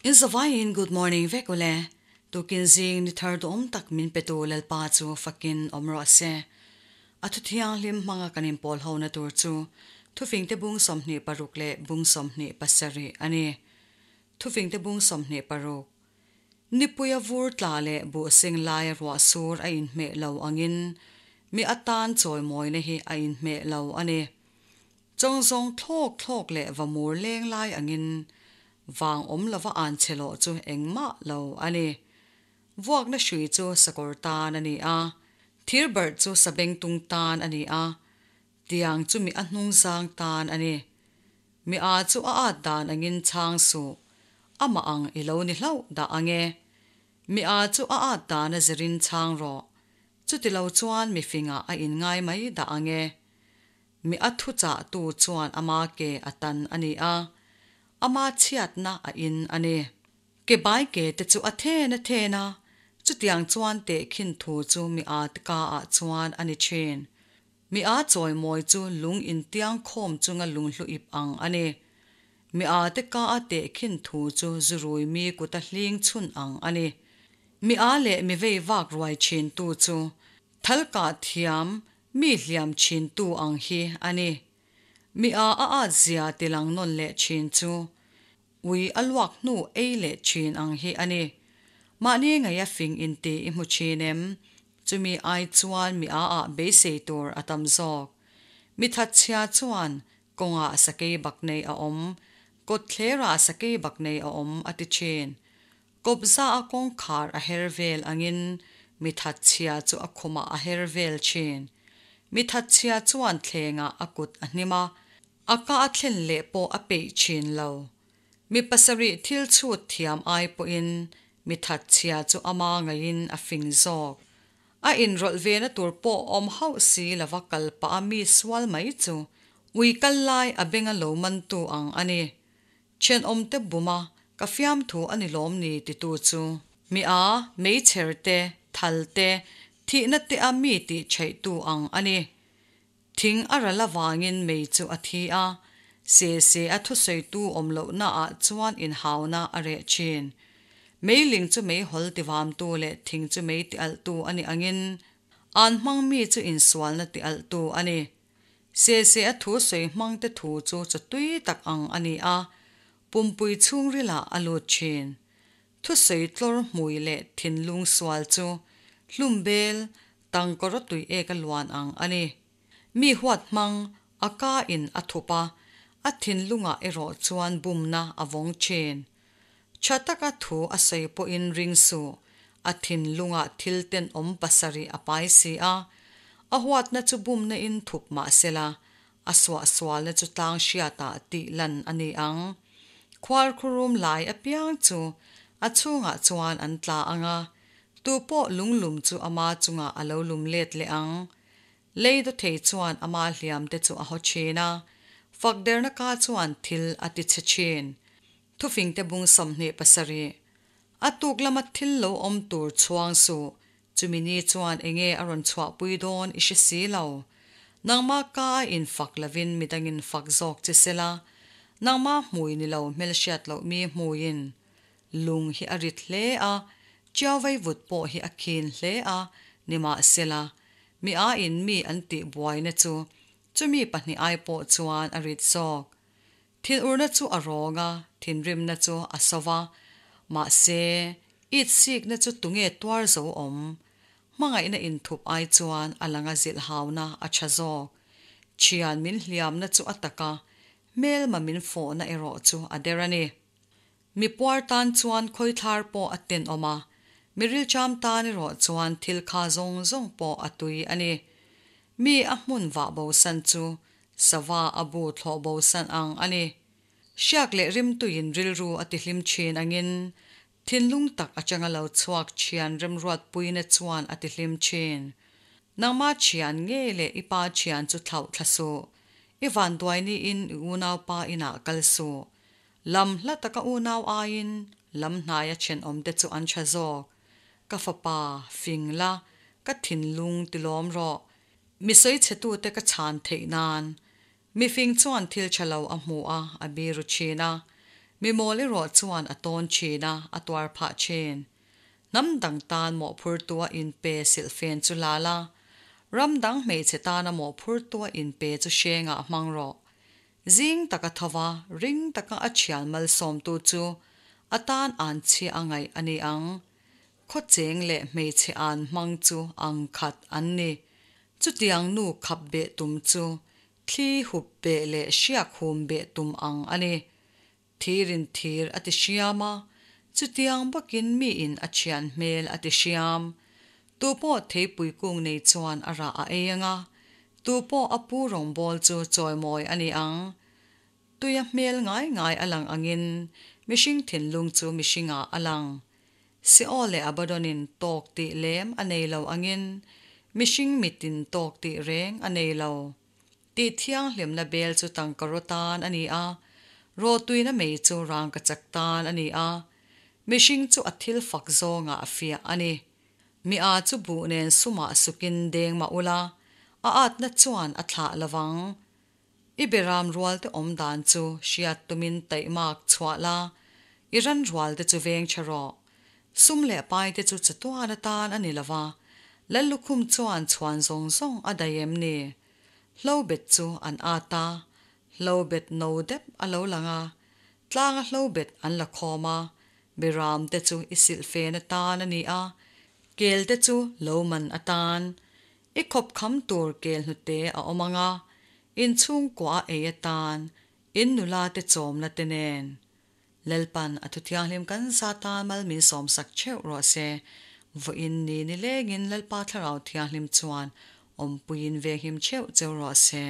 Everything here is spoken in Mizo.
In zavaiin good morning vek ule. Tukin zing ni thar duhawm tak min petu Lalpa chu fakin awm rawh se. A thu thianghlim hmanga kan inpawl hona tur chu Thufingte bung 26 leh bung 27 a ni. Thufingte bung 26. Nipuia vur tla leh buh seng laia ruah sur a inhmeh lo angin mi atan chawimawina hi a inhmeh lo a ni. Chawngzawng thlawk thlawk leh va mur leng lai angin vang awm lova an che lawh chu engmah lo a ni. Vuakna hrui chu sakawr tan a ni a, thir barh chu sabengtung tan a ni a, tiang chu mi a hnungzang tan a ni. Mi a chu a at dan angin chhang suh, amah ang i lo ni hlauh dah ang e. Mi a chu a at dan a zirin chhang rawh, chutilo chuan mi fingah a inngai mai dah ang e. Mi a thuchahtu chuan ama ke a tan a ni a, ama chhiatna a in a ni. Ke bai ke te chu a then a then a, chutiang chuan tehkhin thu chu mi at ka ah chuan a ni thin. Mi a chawimawi chu lung intiang khawm chunga lunghlu ip ang a ni. Mi a te ka a tehkhin thu chu zurui mi kuta hling chhun ang a ni. Mi a leh mi vei vak ruai thin tu chu thal kah thiam mi hliam thin tu ang hi a ni. Mi a a at zia tilang nawn leh thin chu ui a luak hnu ei leh thin ang hi a ni. Mahni ngaia fing inti i hmu thin em? Chumi ai chuan mi a ah beisei tur a tam zawk. Mi thatchhia chuan kawngah sakei bak nei a awm, kawtthlerah sakei bak nei a awm a ti thin. Kawpza a kawngkhar a her vel angin mi thatchhia chu a khumah a her vel thin. Mi thatchhia chuan thlengah a kut a hnim a, a ka a thlen leh pawh a peih thin lo. Mi pasarih thil chhut thiam ai pawhin mi thatchhia chu ama ngaiin a fing zawk. A inrawlh vena tur pawh awm hauh si lova kal pah a mi sual mai chu ui kal lai a benga lo mantu ang a ni. Thenawmte buma ka fiamthu a ni lawm ni titu chu. Mi a, meichher te, thal te, thihna te a mi tih chheihtu ang a ni. Thing a ral avangin mei chu a thi a, se se a thusawitu awm lohna ah chuan inhauna a reh thin. Meiling chu meihawl tivamtu leh thing chu mei tialhtu a nih angin an hmang mi chu insualna tialhtu a ni. Se se a thusawi hmangte thu chu chawtui tak ang a ni a, pumpui chhungrilah a lut thin. Thusawi tlawr hmui leh thinlung sual chu hlum bel tangkawr a tui ek a luan ang a ni. Mi huat hmang a ka in a thup a, a thinlungah erawh chuan bumna a vawng thin. Tha taka thu a sawi pawhin ring suh, a thinlungah thil tenawm pasarih a pai si a, a huatna chu bumna in thup mah sela, a suahsualna chu tlang hriatah tih lan a ni ang. Khuarkhurum lai apiang chu a chhungah chuan an tla ang a, tu pawh lunglum chu ama chungah a lo lum let leh ang. Lei dawthei chuan ama hliam te chu a haw thin a, fakderna ka chuan thil a ti chhe thin. Thufingte bung 27. A tuk lama thil lo awm tur chhuang suh, chumi ni chuan enge a rawn chhuahpui dawn i hre si lo. Nangmah ka a infak lovin midangin fak zawk che sela, nangmah hmui ni lo hmelhriat loh mi hmuiin lung hi a rit hle a, chiau vaivut pawh hi a khin hle a, nimahsela, mi aiin mi an tih buaina chu chumi pahnih ai pawh chuan a rit zawk. Thinurna chu a rawng a, thinrimna chu a so va, mahse, it sikna chu tunge tuar zo awm? Hmangaihna inthup ai chuan a langa zilh hauna a tha zawk. Thian min hliamna chu a tak a, hmelma min fawhna erawh chu a der a ni. Mi puar tan chuan khawithlar pawh a tenawm a, mi rilcham tan erawh chuan thil kha zawng zawng pawh a tui a ni. Mi a hmun vah bosan chu sava a bu thlawh bosan ang a ni. Hriak leh rimtuiin rilru a tihlim thin angin thinlung tak atanga lo chhuak thian remruatpuina chuan a tihlim thin. Nangmah thian ngei leh i pa thian chu thlauh thla suh. I vanduai niin i unaupa inah kal suh. Lam hla taka unau aiin lam hnaia thenawmte chu an tha zawk. Ka fapa, fing la, ka thinlung tilawm rawh. Mi sawichhetute ka chhan theih nan. Mifing chuan thil tha lo a hmu a, a biru thin a. Mi mawl erawh chuan a tawn thin a, a tuar phah thin. Hnam dang tan mawhphurtua inpe silhfen chu la la, ram dang hmeichhe tana mawhphurtua inpe chu hrengah hmang rawh. Zing taka tho va, ring taka a thian malsawmtu chu a tan anchhia a ngaih a ni ang. Khawcheng leh hmeichhe an hmang chu ang khat an ni. Chutiang nu khap beh tum chu thli hup beh leh hriak hum beh tum ang a ni. Thirin thir a ti hriam a, chutiang bawkin miin a thian hmel a ti hriam. Tupawh theipui kung nei chuan a rah a ei ang a, tupawh a pu rawngbâwl chu chawimawi a ni ang. Tuia hmel ngai ngai a lang angin mihring thinlung chu mihringah a lang. Seol leh Abaddon-in tawk tih lem a nei lo angin mihring mitin tawk tih reng a nei lo. Tih thianghlimna bel chu tangkaraw tan a ni a, rawtuina mei chu rangkachak tan a ni a, mihring chu a thil fak zawngah a fiah a ni. Mi a chu buh nen sumah sukin deng mah ula, a atna chuan a thlah lo vang. I beram rualte awm dan chu hriat tumin taihmak chhuah la, i ran rualte chu veng tha rawh. Sum leh paite chu chatuan atan a ni lo va, Lallukhum chuan chhuan zawng zawng a daih em ni? Hlobet chu an at a, hlobet no dep a lo lang a, tlanga hlobet an la khawm a, beram te chu i silhfen atan a ni a, kel te chu lo man atan. I khawp kham tur kel hnute a awm ang a, in chhungkua a ei atan, in nula te chawmna te nen. Lalpan a thuthianghlim kan zata mal min sawmsak theuh rawh se. Vawiin ni nilengin Lalpa Thlarau Thianghlim chuan awmpuiin venghim theuh cheu rawh se.